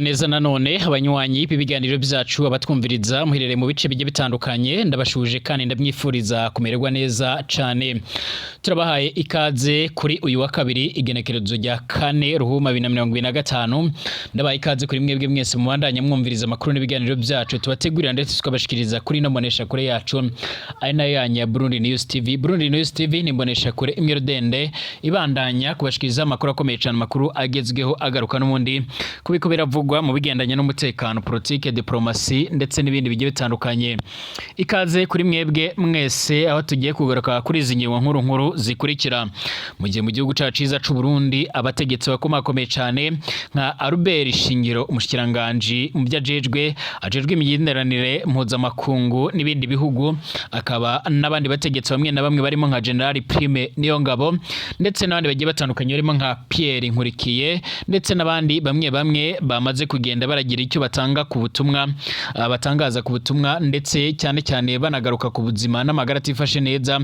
Neza nanone abanywanyi b'ibiganiro byacu, abatwumviriza muherereye mu bice bigiye bitandukanye, ndabashuje kandi ndamwifuriza kumererwa neza cane. Turabahaye ikaze kuri uyu wa kabiri, igenekerezo rya 4 Ruhuma 2025. Ndabahaye ikaze kuri mwebwe mwese mubandanya mwumviriza amakuru n'ibiganiro byacu tubategurira ndetse tukabashikiriza kuri ino mbonesha kure yacu, ari nayo yanyu ya Burundi News TV. Burundi News TV ni imbonesha kure imwe rudende ibandanya kubashikiriza amakuru akomeye cyane, amakuru agezweho agaruka n'ubundi kubiko biravugwa mu bigendanye n'umutekano, politike, diplomasi ndetse n'ibindi bigiye bitandukanye. Ikaze kuri mwebwe mwese aho tugiye kugaruka kuri izi ngingo nkuru nkuru zikurikira. Mu gihe mu gihugu cacu ciza c'u Burundi abategetsi bakomakomeye cyane nka Albert Shingiro, umushikiranganje mu byo ajejwe imigenderanire mpuzamakungu n'ibindi bihugu, akaba n'abandi bategetsi bamwe na bamwe barimo nka General Prime Niyongabo ndetse n'abandi bagiye batandukanye barimo nka Pierre Nkurikiye ndetse n'abandi bamwe bamwe bamaze kugenda baragira icyo batanga ku butumwa, batangaza ku butumwa, ndetse cyane cyane banagaruka ku buzima n'amagara atifashe neza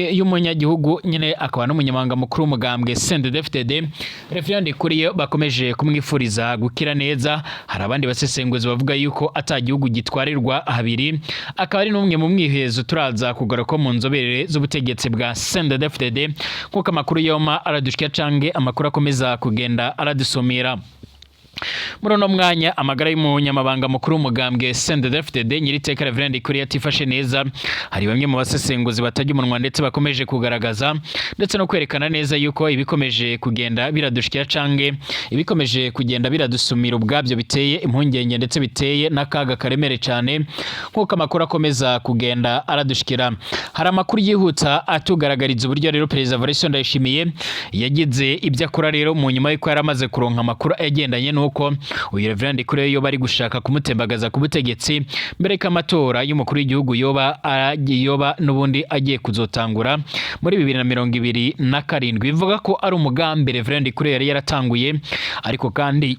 y'umunyagihugu nyine, akaba n'umunyamabanga mukuru w'umugambwe CNDD-FDD Reverend Ndikuriyo, bakomeje kumwifuriza gukira neza. Hari abandi basesenguzi bavuga yuko ata gihugu gitwarirwa habiri, akaba ari n'umwe mu mwihezo turaza kugaruka mu nzobere z'ubutegetsi bwa CNDD-FDD, nk'uko amakuru yoma aradushika cange amakuru akomeza kugenda aradusomera. Muri uno mwanya amagara y'umunyamabanga mukuru w'umugambwe CNDD-FDD nyiriteka Reverend Ndikuriyo atifashe neza. Hari bamwe mu basesenguzi batajya umunwa ndetse bakomeje kugaragaza ndetse no kwerekana neza yuko ibikomeje kugenda biradushikira cange ibikomeje kugenda biradusumira ubwabyo biteye impungenge ndetse biteye n'akaga karemere cyane, nk'uko amakuru akomeza kugenda aradushikira. Hari amakuru yihuta atugaragariza uburyo rero Perezida Evariste Ndayishimiye yagize ibyo akora rero mu nyuma y'uko yari amaze kuronka amakuru agendanye n'uko uyu Reverend Ndikuriyo yoba ari gushaka kumutembagaza ku butegetsi mbere ko amatora y'umukuru w'igihugu yoba n'ubundi agiye kuzotangura muri 2027. Bivuga ko ari umugambi Reverend Ndikuriyo yari yaratanguye, ariko kandi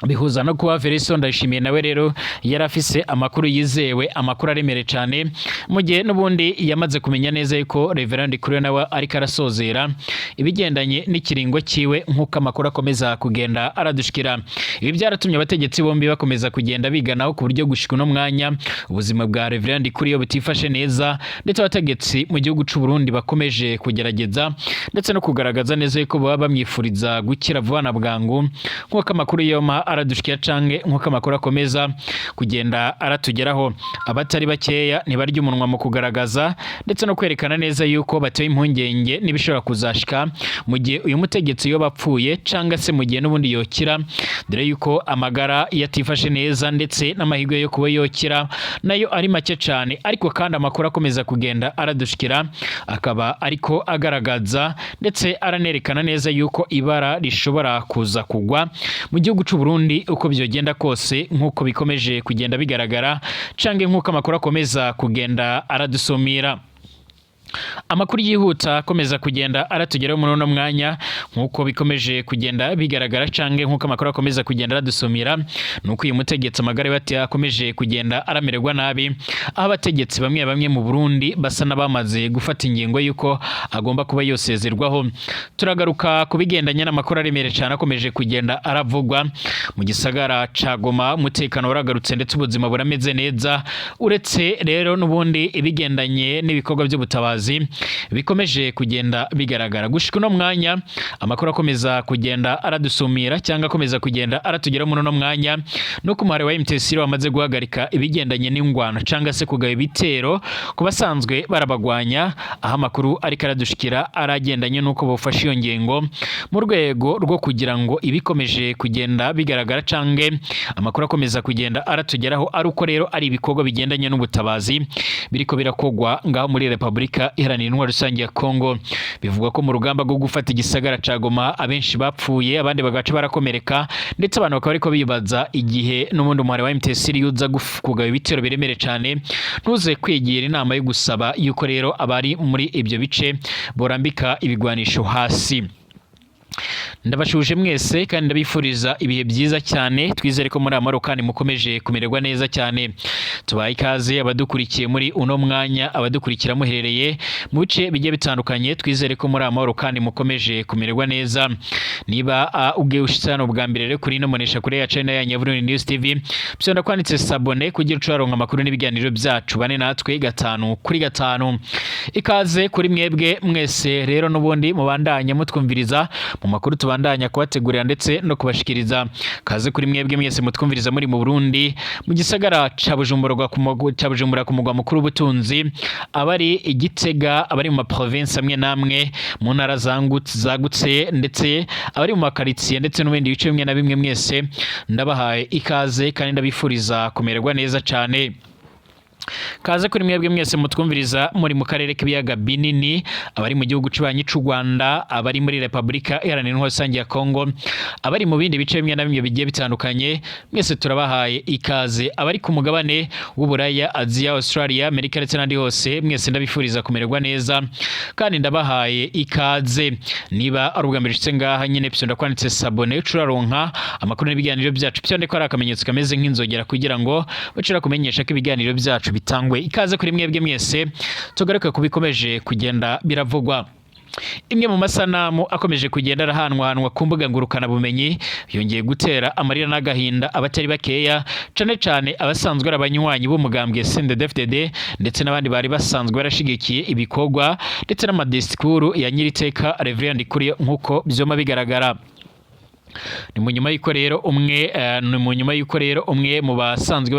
bihuza no kuba Felicien Ndayishimiye nawe rero yari afise amakuru yizewe, amakuru aremere cyane, mu gihe n'ubundi yamaze kumenya neza yuko Reverend Ndikuriyo nawe ariko arasozera ibigendanye n'ikiringo cyiwe, nk'uko amakuru akomeza kugenda aradushikira. Ibi byaratumye abategetsi bombi bakomeza kugenda biganaho ku buryo gushika uno mwanya ubuzima bwa Reverend Ndikuriyo butifashe neza, ndetse abategetsi mu gihugu c'u Burundi bakomeje kugerageza ndetse no kugaragaza neza yuko baba bamwifuriza gukira vuba na bwangu, nk'uko amakuru yoma aradushikira canke nk'uko amakuru akomeza kugenda aratugeraho. Abatari bakeya ntibarya umunwa mu kugaragaza ndetse no kwerekana neza yuko batewe impungenge n'ibishobora kuzashika mu gihe uyu mutegetsi yoba apfuye cangwa se mu gihe n'ubundi yokira, dore yuko amagara yatifashe neza ndetse n'amahirwe yo kuba yokira nayo ari make cyane. Ariko kandi amakuru akomeza kugenda aradushikira akaba ariko agaragaza ndetse aranerekana neza yuko ibara rishobora kuza kugwa mu gihugu c'u Burundi uko byogenda kose, nk'uko bikomeje kugenda bigaragara canke nk'uko amakuru akomeza kugenda aradusumira. Amakuru yihuta akomeza kugenda aratugeraho muri uno mwanya, nk'uko bikomeje kugenda bigaragara canke nk'uko amakuru akomeza kugenda aradusumira, ni uko uyu mutegetsi amagara ye akomeje kugenda aramererwa nabi, aho abategetsi bamwe bamwe mu Burundi basa n'abamaze gufata ingingo y'uko agomba kuba yosezerwaho. Turagaruka ku bigendanye n'amakuru aremereye cyane akomeje kugenda aravugwa mu gisagara ca Goma. Umutekano waragarutse ndetse ubuzima burameze neza, uretse rero n'ubundi ibigendanye n'ibikorwa by'ubutabazi bikomeje kugenda bigaragara. Gushika uno mwanya amakuru akomeza kugenda aradusumira cyangwa akomeza kugenda aratugeraho muri uno mwanya nuko umuhari wa MTC wamaze guhagarika ibigendanye n'ingwano cyangwa se kugaba ibitero ku basanzwe barabagwanya, aho amakuru ariko aradushikira aragendanye n'uko bafashe iyo ngingo mu rwego rwo kugira ngo ibikomeje kugenda bigaragara cange amakuru akomeza kugenda aratugeraho ari uko rero ari ibikorwa bigendanye n'ubutabazi biriko birakogwa ngaho muri Repubulika Iharanira Intwaro Rusange ya Kongo. Bivugwa ko mu rugamba rwo gufata igisagara ca Goma abenshi bapfuye, abandi bagaca barakomereka, ndetse abantu bakaba bariko bibaza igihe n'ubundi umuhari wa MTC uza kugaba ibitero biremere cane ntuze kwigira inama yo gusaba yuko rero abari muri ibyo bice borambika ibigwanisho hasi. Ndabashuje mwese kandi ndabifuriza ibihe byiza cyane. Twizere ko muri amahoro kandi mukomeje kumererwa neza cyane. Tubaye ikaze abadukurikiye muri uno mwanya, abadukurikira muherereye mu bice bigiye bitandukanye. Twizere ko muri amahoro kandi mukomeje kumererwa neza. Niba ubwe ushitse hano bwa mbere rero kuri ino monesha kuri ya channel ya Nyaburuni News TV, byonda kwanditse s'abonner kugira ucaronka amakuru n'ibiganiro byacu. Bane natwe gatanu kuri gatanu. Ikaze kuri mwebwe mwese rero n'ubundi mubandanye mutwumviriza mu makuru tubandanya kubategurira ndetse no kubashikiriza. Kaze kuri mwebwe mwese mutwumviriza muri mu Burundi, mu gisagara ca Bujumbura, ca Bujumbura ku mugwa mukuru w'ubutunzi, abari i Gitega, abari mu ma province amwe namwe, mu ntara zagutse, ndetse abari mu makaritsiye ndetse no mu bindi bice bimwe na bimwe, mwese ndabahaye ikaze kandi ndabifuriza kumererwa neza cane. Kaze kuri mwebwe mwese mutwumviriza muri mu karere k'ibiyaga binini, abari mu gihugu cy'ubanyi c'u Rwanda, abari muri Repubulika Iharanira Intwaro Rusange ya Kongo, abari mu bindi bice bimwe na bimwe bigiye bitandukanye, mwese turabahaye ikaze. Abari ku mugabane w'Uburaya, Aziya, Australia, Amerika ndetse n'andi hose, mwese ndabifuriza kumererwa neza kandi ndabahaye ikaze. Niba ari ubwa mbere ushitse ngaha nyine, pyo kwanditse s'abonner, uraronka amakuru n'ibiganiro byacu. Pyo ko ari akamenyetso kameze nk'inzogera kugira ngo bacira kumenyesha ko ibiganiro byacu bitangwe. Ikaze kuri mwebwe mwese. Tugaruke ku bikomeje kugenda biravugwa. Imwe mu masanamu akomeje kugenda arahanwahanwa ku mbuga ngurukanabumenyi yongeye gutera amarira n'agahinda abatari bakeya, cane cane abasanzwe ari abanywanyi b'umugambwe CNDD-FDD ndetse n'abandi bari basanzwe barashigikiye ibikorwa ndetse n'amadisikuru ya nyiriteka Reverend Ndikuriyo. Nk'uko vyoma bigaragara, ni mu nyuma y'uko rero umwe mu basanzwe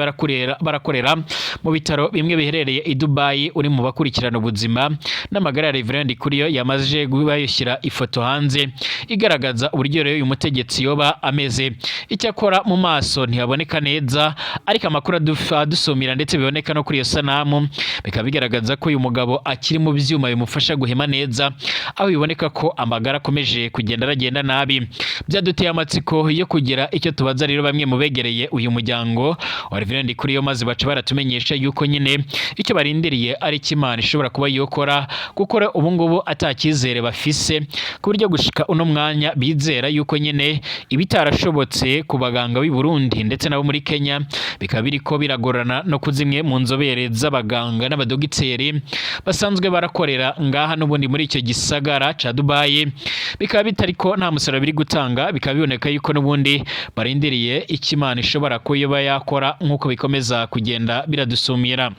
barakorera mu bitaro bimwe biherereye i Dubai, uri mu bakurikirana ubuzima n'amagara ya Reverend Ndikuriyo, yamaze kuba yashyira ifoto hanze igaragaza uburyo rero uyu mutegetsi yoba ameze. Icyakora mu maso ntihaboneka neza, ariko amakuru adusumira ndetse biboneka no kuri iyo sanamu bikaba bigaragaza ko uyu mugabo akiri mu byuma bimufasha guhema neza, aho biboneka ko amagara akomeje kugenda aragenda nabi. Byaduteye amatsiko yo kugira icyo tubaza rero bamwe mu begereye uyu muryango wa Reverend Ndikuriyo, maze baca baratumenyesha yuko nyine icyo barindiriye ari icyo Imana ishobora kuba yokora, kuko ubu ngubu atacyizere bafise ku buryo gushika uno mwanya bizera yuko nyine ibitarashobotse ku baganga b'i Burundi ndetse nabo muri Kenya bikaba biriko biragorana no ku zimwe mu nzobere z'abaganga n'abadogiteri basanzwe barakorera ngaha n'ubundi muri icyo gisagara ca Dubai, bikaba bitariko nta musaruro biri gutanga. Bikaba biboneka yuko n'ubundi barindiriye icyo Imana ishobora kuba yakora, nk'uko bikomeza kugenda biradusumira.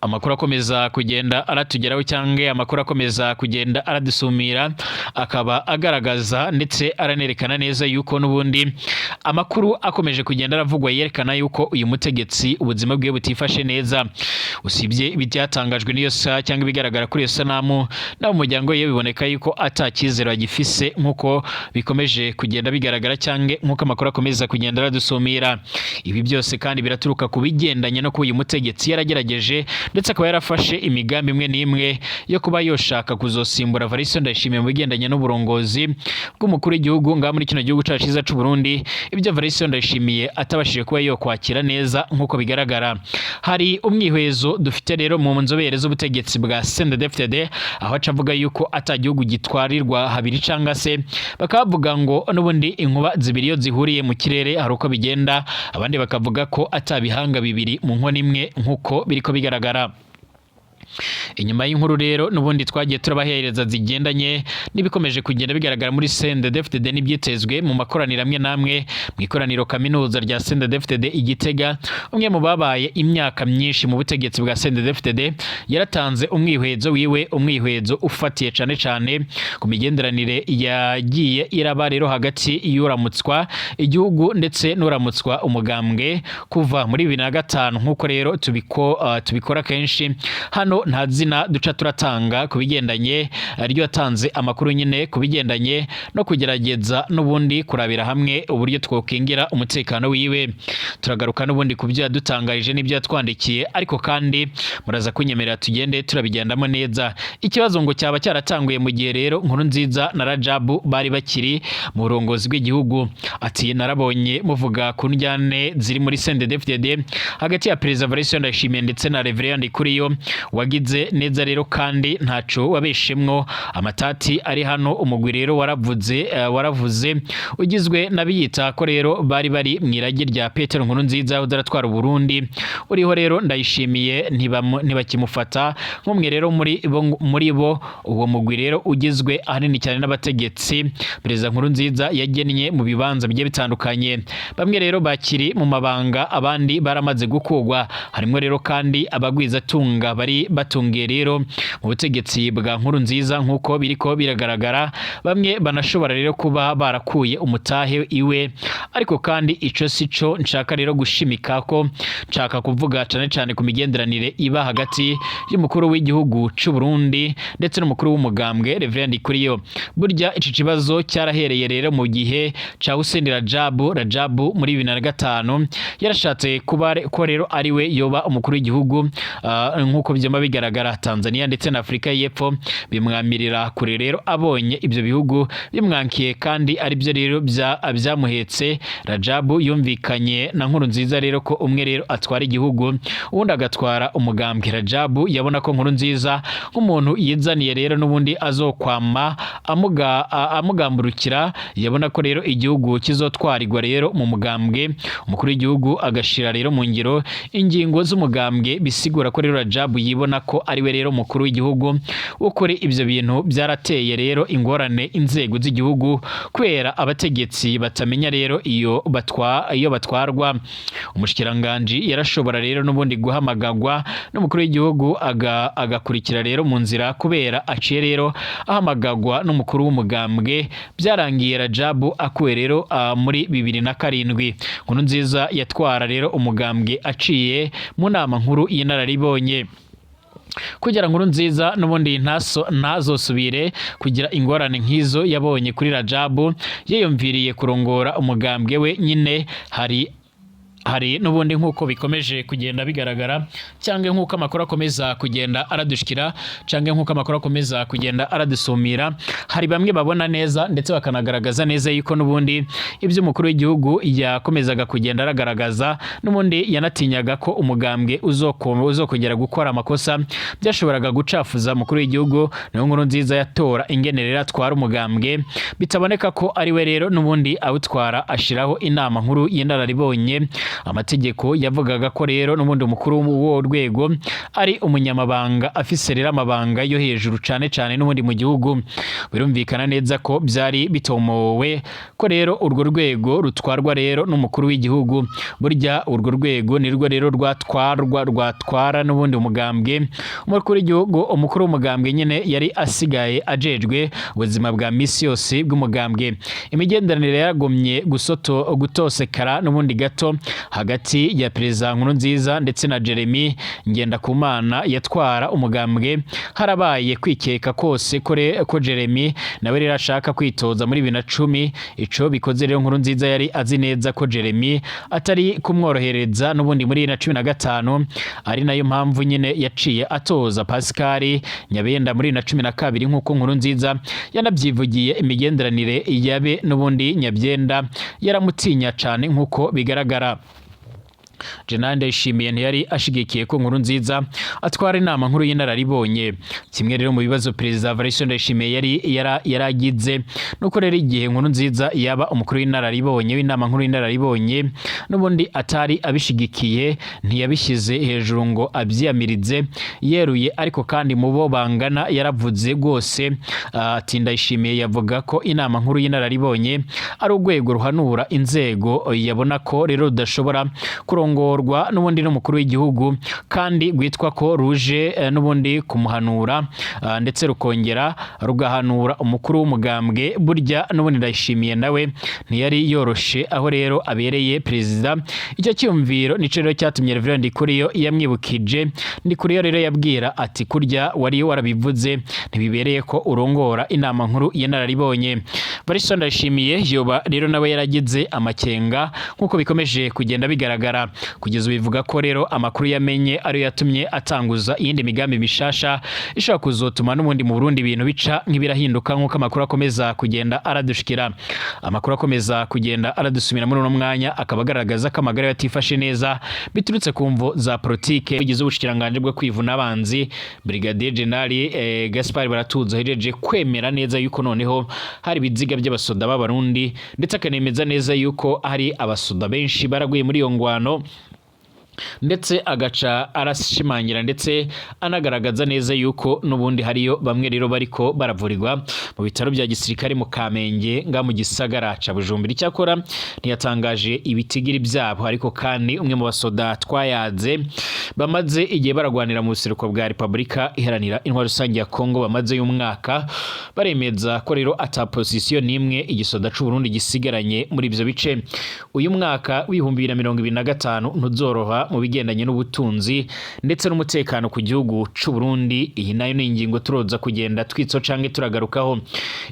Amakuru akomeza kugenda aratugeraho cyangwa amakuru akomeza kugenda aradusumira akaba agaragaza ndetse aranerekana neza yuko n'ubundi amakuru akomeje kugenda aravugwa yerekana yuko uyu mutegetsi ubuzima bwe butifashe neza. Usibye ibyatangajwe n'iyo sa cyangwa ibigaragara kuri iyo sanamu, n'abo mu muryango we biboneka yuko atacyizere bagifise, nk'uko bikomeje kugenda bigaragara cyangwa nk'uko amakuru akomeza kugenda aradusumira. Ibi byose kandi biraturuka ku bigendanye no kuba uyu mutegetsi yaragerageje ndetse akaba yarafashe imigambi imwe n'imwe yo kuba yoshaka kuzosimbura Evariste Ndayishimiye mu bigendanye n'uburongozi bw'umukuru w'igihugu ngaha muri kino gihugu cyacu cyiza c'u Burundi, ibyo Evariste Ndayishimiye atabashije kuba yokwakira neza. Nk'uko bigaragara, hari umwihwezo dufite rero mu nzobere z'ubutegetsi bwa CNDD-FDD, aho aca avuga yuko ata gihugu gitwarirwa habiri, canga se bakaba bavuga ngo n'ubundi inkuba zibiri iyo zihuriye mu kirere hari uko bigenda, abandi bakavuga ko ata bihanga bibiri mu nkono imwe. Nk'uko biriko bigaragara inyuma y'inkuru rero n'ubundi twagiye turabahereza zigendanye n'ibikomeje kugenda bigaragara muri CNDD-FDD n'ibyitezwe mu makoraniro amwe n'amwe, mu ikoraniro kaminuza rya CNDD-FDD i Gitega, umwe mu babaye imyaka myinshi mu butegetsi bwa CNDD-FDD yaratanze umwihwezo wiwe, umwihwezo ufatiye cane cane ku migenderanire yagiye iraba rero hagati y'uramutswa igihugu ndetse n'uramutswa umugambwe kuva muri 2005. Nk'uko rero tubikora kenshi hano, nta zina duca turatanga ku bigendanye ryo yatanze amakuru nyine ku bigendanye no kugerageza n'ubundi kurabira hamwe uburyo twokingira umutekano wiwe. Turagaruka n'ubundi ku byo yadutangarije n'ibyo yatwandikiye, ariko kandi muraza kunyemerera tugende turabigendamo neza. Ikibazo ngo cyaba cyaratanguye mu gihe rero Nkurunziza na Rajabu bari bakiri mu burongozi bw'igihugu. Ati: "Narabonye muvuga ku njyane ziri muri CNDD-FDD hagati ya Perezida Evariste Ndayishimiye ndetse na Reverend Ndikuriyo." Wagize neza rero kandi ntaco wabeshemwo. Amatati ari hano, umugwi rero waravuze ugizwe n'abiyita ko rero bari mw'iragi rya Petero Nkurunziza udaratwara Burundi uriho rero Ndayishimiye, ntibakimufata nk'umwe rero muri bo. Uwo mugwi rero ugizwe ahanini cyane n'abategetsi Perezida Nkurunziza yagennye mu bibanza bigiye bitandukanye. Bamwe rero bakiri mu mabanga, abandi baramaze gukugwa. Harimo rero kandi abagwizatunga bari batungiye rero mu butegetsi bwa Nkurunziza, nk'uko biriko biragaragara. Bamwe banashobora rero kuba barakuye umutahe iwe. Ariko kandi ico sico nshaka rero gushimika ko nshaka kuvuga cane cane ku migenderanire iba hagati y'umukuru w'igihugu c'u Burundi ndetse n'umukuru w'umugambwe Reverend Ndikuriyo. Burya ico kibazo cyarahereye rero mu gihe ca Hussein Rajabu. Rajabu muri 2005 yarashatse kuba ko rero ari we yoba umukuru w'igihugu, nk'uko vyama bigaragara. Tanzania ndetse na Afrika y'Epfo bimwamirira kure rero. Abonye ibyo bihugu bimwankiye kandi aribyo rero byamuhetse, Rajabu yumvikanye na Nkurunziza rero ko umwe rero atwara igihugu, uwundi agatwara umugambwe. Rajabu yabona ko Nkurunziza nk'umuntu yizaniye rero n'ubundi azokwama amugamburukira. Yabona ko rero igihugu kizotwarirwa rero mu mugambwe, umukuru w'igihugu agashira rero mu ngiro ingingo z'umugambwe. Bisigura ko rero Rajabu yibona ko ari we rero umukuru w'igihugu w'ukuri. Ibyo bintu byarateye rero ingorane inzego z'igihugu, kubera abategetsi batamenya rero iyo batwarwa. Umushikiranganji yarashobora rero n'ubundi guhamagagwa n'umukuru w'igihugu, agakurikira rero mu nzira kubera aciye rero ahamagagwa n'umukuru w'umugambwe. Byarangiye Rajabu akuwe rero muri 2007. Nkurunziza yatwara rero umugambwe aciye mu nama nkuru y'inararibonye. Kugira Nkurunziza n'ubundi ntazosubire kugira ingorane nk'izo yabonye kuri Rajabu, yiyumviriye kurongora umugambwe we nyine. Hari n'ubundi, nk'uko bikomeje kugenda bigaragara, cyangwa nk'uko amakuru akomeza kugenda aradushikira, cyangwa nk'uko amakuru akomeza kugenda aradusumira, hari bamwe babona neza ndetse bakanagaragaza neza yuko n'ubundi ibyo umukuru w'igihugu yakomezaga kugenda aragaragaza, n'ubundi yanatinyaga ko umugambwe uzokongera gukora amakosa byashoboraga gucafuza umukuru w'igihugu. Niyo Nkurunziza yatora ingene rero atwara umugambwe bitaboneka ko ari we rero n'ubundi awutwara, ashiraho inama nkuru y'inararibonye. Amategeko yavugaga ko rero n'ubundi umukuru w'uwo rwego ari umunyamabanga afise rero amabanga yo hejuru cane cane n'ubundi mu gihugu. Birumvikana neza ko byari bitomowe ko rero urwo rwego rutwarwa rero n'umukuru w'igihugu. Burya urwo rwego nirwo rero rwatwara n'ubundi umugambwe. Umukuru w'igihugu, umukuru w'umugambwe nyine, yari asigaye ajejwe ubuzima bwa misi yose bw'umugambwe. Imigenderanire yaragumye gutosekara n'ubundi gato hagati ya Perezida Nkurunziza ndetse na Jeremy Ngendakumana yatwara umugambwe. Harabaye kwikeka kose ko Jeremy nawe rero ashaka kwitoza muri 2010. Ico bikoze rero, Nkurunziza yari azi neza ko Jeremy atari kumworohereza n'ubundi muri 2015, ari nayo mpamvu nyine yaciye atoza Pascal Nyabenda muri 2012. Nk'uko Nkurunziza yanabyivugiye, imigenderanire yabe n'ubundi Nyabyenda yaramutinya cane nk'uko bigaragara. Jenerali Ndayishimiye ntiyari ashigikiye ko Nkurunziza atwara inama nkuru y'inararibonye. Kimwe rero mu bibazo Perezida Evariste Ndayishimiye yari yaragize nuko rero igihe Nkurunziza yaba umukuru w'inararibonye w'inama nkuru y'inararibonye, n'ubundi atari abishigikiye. Ntiyabishyize hejuru ngo abyiyamirize yeruye, ariko kandi mu bo bangana yaravuze rwose ati Ndayishimiye yavuga ko inama nkuru y'inararibonye ari urwego ruhanura inzego, yabona ko rero rudashobora kurongorwa n'ubundi n'umukuru w'igihugu, kandi rwitwa ko ruje n'ubundi kumuhanura, ndetse rukongera rugahanura umukuru w'umugambwe. Burya n'ubundi Ndayishimiye nawe ntiyari yoroshe aho rero abereye perezida. Icyo cyumviro nico rero cyatumye Reverend Ndikuriyo yamwibukije. Ndikuriyo rero yabwira ati kurya wari warabivuze, ntibibereye ko urongora inama nkuru y'inararibonye. Evariste Ndayishimiye yoba rero nawe yaragize amakenga nk'uko bikomeje kugenda bigaragara. Kugeza ubu bivuga ko rero amakuru yamenye ariyo yatumye atanguza iyindi migambi mishasha ishobora kuzotuma n'ubundi mu Burundi ibintu bica nk'ibirahinduka, nk'uko amakuru akomeza kugenda aradushikira. Amakuru akomeza kugenda aradusumira muri uno mwanya akaba agaragaza ko amagara yatifashe neza biturutse ku mvo za politike. Bigize ubushikiranganje bwo kwivuna abanzi, Brigadier General Gaspard Baratuza, ahejeje kwemera neza yuko noneho hari ibiziga by'abasoda b'Abarundi, ndetse akanemeza neza yuko hari abasoda benshi baraguye muri iyo ngwano, ndetse agaca arashimangira ndetse anagaragaza neza yuko n'ubundi hariyo bamwe rero bariko baravurirwa mu bitaro bya gisirikare mu Kamenge, nga mu gisagara ca Bujumbura. Icyakora ntiyatangaje ibitigiri byabo, ariko kandi umwe mu basoda twayaze bamaze igihe baragwanira mu buseruko bwa Repubulika Iharanira Intwaro Rusange ya Kongo, bamaze y'umwaka, baremeza ko rero ata position n'imwe igisoda c'u Burundi gisigaranye muri ivyo bice. Uyu mwaka w'2025 ntuzoroha mu bigendanye n'ubutunzi ndetse n'umutekano ku gihugu c'u Burundi. Iyi nayo ni ingingo turoza kugenda twitso canke turagarukaho.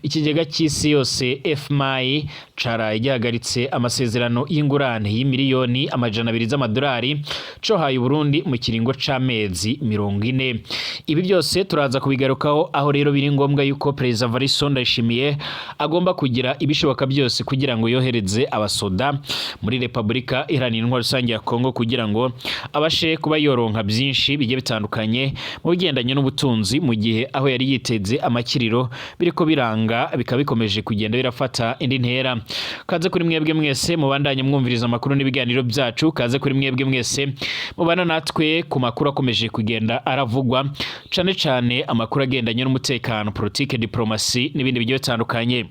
Ikigega cy'isi yose FMI caraye gihagaritse amasezerano y'ingurane y'imiliyoni 200 z'amadolari cohaye Burundi mu kiringo c'amezi 40. Ibi byose turaza kubigarukaho, aho rero biri ngombwa yuko Perezida Evariste Ndayishimiye agomba kugira ibishoboka byose kugira ngo yohereze abasoda muri Repubulika Iharanira Intwaro Rusange ya Kongo, kugira ngo abashe kuba yoronka byinshi bigiye bitandukanye mu bigendanye n'ubutunzi, mu gihe aho yari yiteze amakiriro biriko biranga, bikaba bikomeje kugenda birafata indi ntera. Kaze kuri mwebwe mwese mubandanye mwumviriza amakuru n'ibiganiro byacu. Kaze kuri mwebwe mwese mubana natwe ku makuru akomeje kugenda aravugwa, cane cane amakuru agendanye n'umutekano, politike, diplomasi n'ibindi bigiye bitandukanye.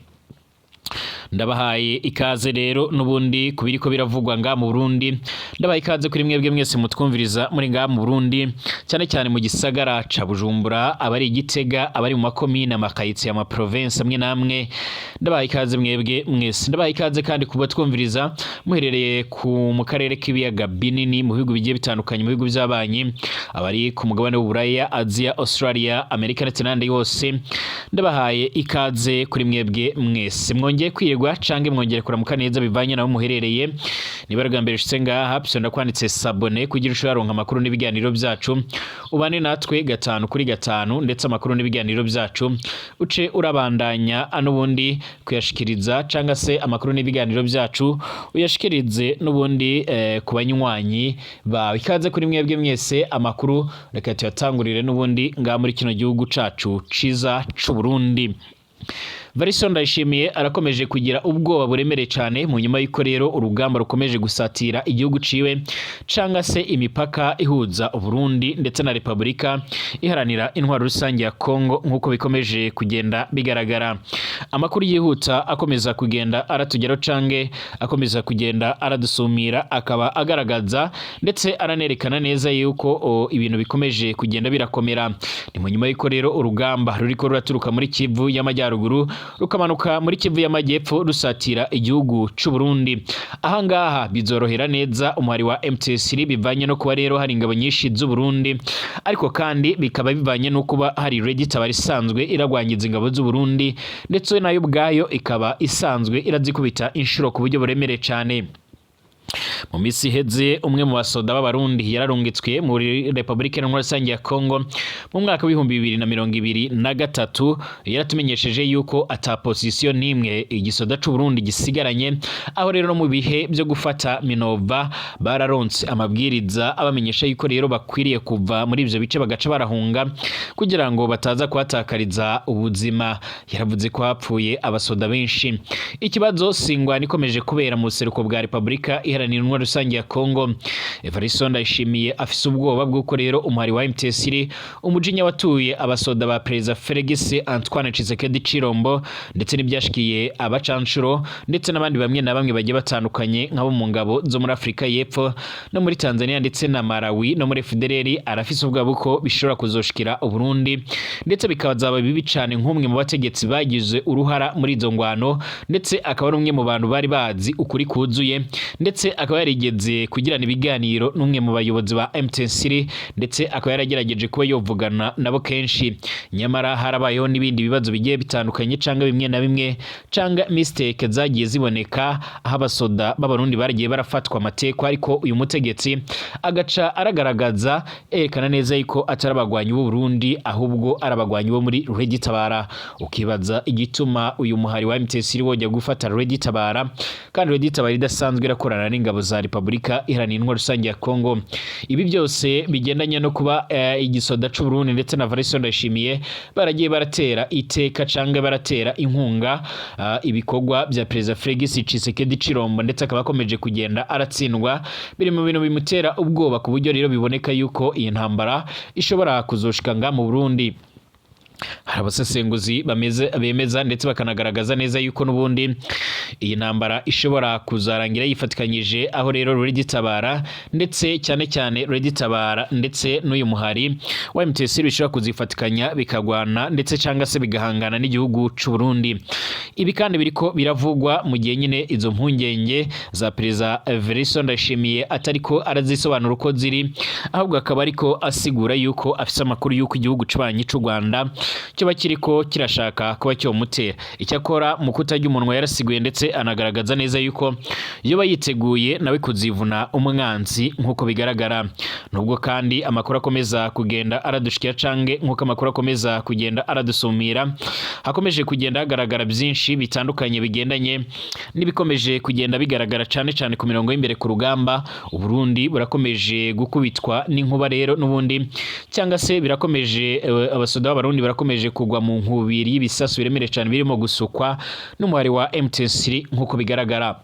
Ndabahaye ikaze rero n'ubundi ku biriko biravugwa nga mu Burundi. Ndabahaye ikaze kuri mwebwe mwese mutwumviriza muri nga mu Burundi, cyane cyane mu gisagara ca Bujumbura, abari Igitega, abari mu makomine, amakayitsi, ama province amwe namwe. Ndabahaye ikaze mwebwe mwese. Ndabahaye ikaze kandi kuba twumviriza muherereye ku mu karere k'ibiyaga binini, mu bihugu bigiye bitandukanye, mu bihugu by'abanyi, abari ku mugabane w'Uburaya, Aziya, Australia, Amerika ndetse n'ahandi hose. Ndabahaye ikaze kuri mwebwe mwese mwongeye kwirwa canke mwongere kuramuka neza, bivanye naho muherereye. Niba bwa mbere ushitse ngaha, psonda kwanditse s'abonner kugira ushobore kuronka amakuru n'ibiganiro byacu, ubane natwe gatanu kuri gatanu, ndetse amakuru n'ibiganiro byacu uce urabandanya n'ubundi kuyashikiriza, canga se amakuru n'ibiganiro byacu uyashikirize n'ubundi ku banywanyi bawe. Ikaze kuri mwebwe mwese. Amakuru reka tuyatangurire n'ubundi ngaha muri kino gihugu cacu ciza c'u Burundi. Evariste Ndayishimiye arakomeje kugira ubwoba buremereye cyane mu nyuma y'uko rero urugamba rukomeje gusatira igihugu ciwe, canga se imipaka ihuza Uburundi ndetse na Repubulika Iharanira Intwaro Rusange ya Kongo, nk'uko bikomeje kugenda bigaragara. Amakuru yihuta akomeza kugenda aratugeraho cange akomeza kugenda aradusumira akaba agaragaza ndetse aranerekana neza yuko ibintu bikomeje kugenda birakomera. Ni mu nyuma y'uko rero urugamba ruriko ruraturuka muri Kivu y'Amajyaruguru, rukamanuka muri Kivu y'Amajyepfo, rusatira igihugu c'u Burundi. Ahangaha bizorohera neza umuhari wa M23, bivanye no kuba rero hari ingabo nyinshi z'u Burundi, ariko kandi bikaba bivanye no kuba hari RED Tabara isanzwe iragwanyiza ingabo z'u Burundi, ndetse nayo ubwayo ikaba isanzwe irazikubita inshuro ku buryo buremereye cane. Mu minsi iheze, umwe mu basoda b'Abarundi yararungitswe muri Repubulika Iharanira Rusange ya Kongo mu mwaka w'2023 yaratumenyesheje yuko ata position n'imwe igisoda c'u Burundi gisigaranye, aho rero no mu bihe byo gufata Minova bararonse amabwiriza abamenyesha yuko rero bakwiriye kuva muri ivyo bice bagaca barahunga kugira ngo bataza kuhatakariza ubuzima. Yaravuze ko hapfuye abasoda benshi. Ikibazo singwani ikomeje kubera mu buseruko bwa Repubulika Iharanira Intwaro Rusange ya Kongo. Evariste Ndayishimiye afise ubwoba bw'uko rero umuhari wa M23, umujinya watuye abasoda ba Perezida Felix Antoine Tshisekedi Chilombo, ndetse n'ibyashikiye abacanshuro ndetse n'abandi bamwe na bamwe bagiye batandukanye nk'abo mu ngabo zo muri Afrika y'Epfo no muri Tanzania ndetse na Malawi no muri FDLR, arafise ubwoba ko bishobora kuzoshikira Uburundi, ndetse bikazaba bibi cane, nk'umwe mu bategetsi bagize uruhara muri izo ngwano, ndetse akaba ari umwe mu bantu bari bazi ukuri kuzuye, ndetse Ndetse akaba yarigeze kugirana ibiganiro n'umwe mu bayobozi ba M23, ndetse akaba yaragerageje kuba yovugana nabo kenshi. Nyamara harabayeho n'ibindi bibazo bigiye bitandukanye, canga bimwe na bimwe, canga mistake zagiye ziboneka, aho abasoda b'Abarundi baragiye barafatwa amatekwa, ariko uyu mutegetsi agaca aragaragaza yerekana neza yuko atari abagwanyi b'u Burundi, ahubwo ari abagwanyi bo muri RED Tabara. Ukibaza igituma uyu muhari wa M23 wojya gufata RED Tabara, kandi RED Tabara idasanzwe irakorana n'ingabo za Repubulika Iharanira Intwaro Rusange ya Kongo. Ibi byose bigendanye no kuba igisoda c'u Burundi ndetse na Evariste Ndayishimiye baragiye baratera iteka canke baratera inkunga ibikorwa bya Perezida Felix Tshisekedi Tshilombo, ndetse akaba akomeje kugenda aratsindwa, biri mu bintu bimutera ubwoba, ku buryo rero biboneka yuko iyi ntambara ishobora kuzoshika nga mu Burundi. Hari abasesenguzi bameze bemeza ndetse bakanagaragaza neza yuko n'ubundi iyi ntambara ishobora kuzarangira yifatikanyije, aho rero RED Tabara, ndetse cyane cyane RED Tabara ndetse n'uyu muhari wa M23 bishobora kuzifatikanya, bikagwana ndetse cyangwa se bigahangana n'igihugu c'u Burundi. Ibi kandi biriko biravugwa mu gihe nyine izo mpungenge za Perezida Evariste Ndayishimiye atariko arazisobanura uko ziri, ahubwo akaba ariko asigura yuko afise amakuru yuko igihugu c'abanyi c'u Rwanda kiba kiriko kirashaka kuba cyomutera. Icyakora mu kutarya umunwa yarasiguye ndetse anagaragaza neza yuko yoba yiteguye nawe kuzivuna umwanzi nk'uko bigaragara. Nubwo kandi amakuru akomeza kugenda aradushikira, cange nk'uko amakuru akomeza kugenda aradusumira, hakomeje kugenda hagaragara byinshi bitandukanye bigendanye n'ibikomeje kugenda bigaragara cane cane ku mirongo y'imbere ku rugamba. Uburundi burakomeje gukubitwa n'inkuba rero n'ubundi, cyangwa se birakomeje, abasoda b'Abarundi barakomeje kugwa mu nkubiri y'ibisasu biremereye cane birimo gusukwa n'umuhari wa M23 nk'uko bigaragara.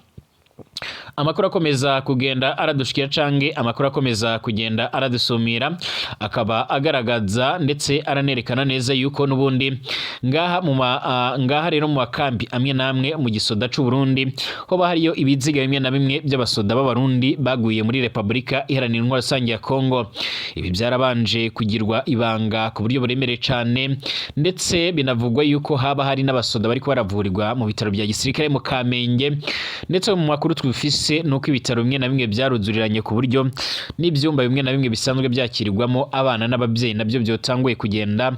Amakuru akomeza kugenda aradushikira, cange amakuru akomeza kugenda aradusumira, akaba agaragaza ndetse aranerekana neza yuko n'ubundi ngaha mu ma, ngaha rero mu makambi amwe n'amwe mu gisoda c'u Burundi hoba hariyo ibiziga bimwe na bimwe by'abasoda b'Abarundi baguye muri Repubulika Iharanira Intwaro Rusange ya Kongo. Ibi byarabanje kugirwa ibanga ku buryo buremereye cane, ndetse binavugwa yuko haba hari n'abasoda bariko baravurirwa mu bitaro bya gisirikare mu Kamenge. Ndetse mu makuru twufise nuko ibitaro bimwe na bimwe byaruzuriranye, ku buryo n'ibyumba bimwe na bimwe bisanzwe byakirirwamo abana n'ababyeyi nabyo byotanguye kugenda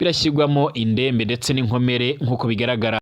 birashyirwamo indembe ndetse n'inkomere nk'uko bigaragara.